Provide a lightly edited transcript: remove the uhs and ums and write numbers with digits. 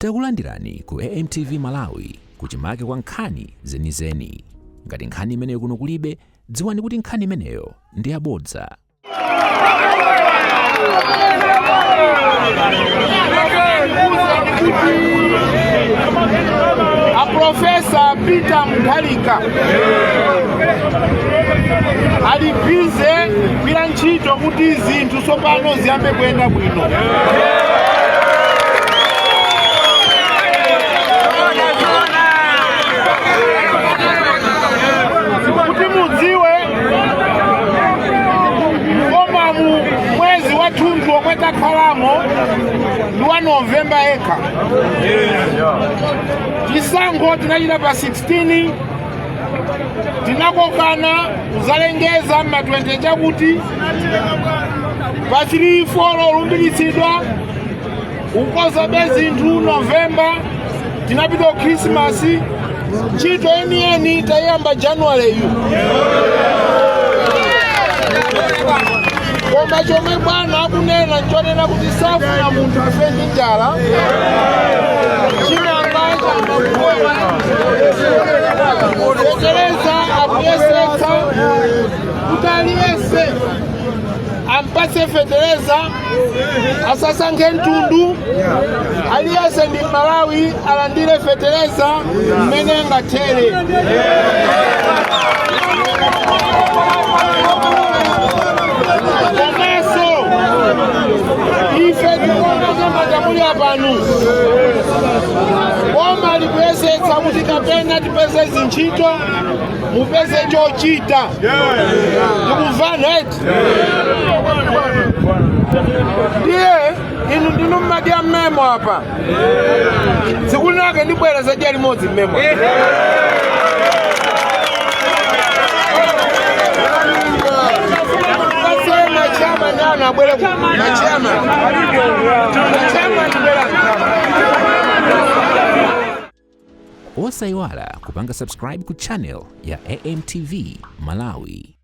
Takulandirani ku AMTV Malawi, kuchimake kwa nkhani zenizeni. Ngati nkhani imeneyo kuno kulibe, dziwani kuti nkhani imeneyo ndi yabodza. A Professor Peter Mutharika ali busy kugwira ntchito kuti zinthu tsopano ziyambe kuyenda bwino. Kuti mudziwe, koma mu mwezi wathunthu omwe takhalamo ndi wa Novemba yekha. Chisankho tinachita pa 16, tinakokana kuzalengeza ma 20 chakuti pa 3 4 olumbiritsidwa, kukonzabe zinthu Novemba, tinapita ku Khrisimasi. Ntchito yeniyeni tayiyamba Januwaleyu. Koma chomwe bwana akunena nchonena kuti safuna munthu afe ndi njala. Chimanga chamakuwa, fetereza, akuyesetsa kuti aliyense ampatse fetereza, asasankhe mtundu, aliyense ndi Malawi, alandire fetereza mmene angathere. Komanso ife tikuona nyamata muli apanu, boma likuyesetsa kuti kapena tipeze zintchito, mupeze chochita. Tikumvana eti? Ndiye inu ndinu mmadya mmemo apa, tsiku linake ndibwera zadya limodzi mmemo. Machairman anu abwere, machairman, machairman bwera. Osayiwala kupanga subscribe ku channel ya AMTV Malawi.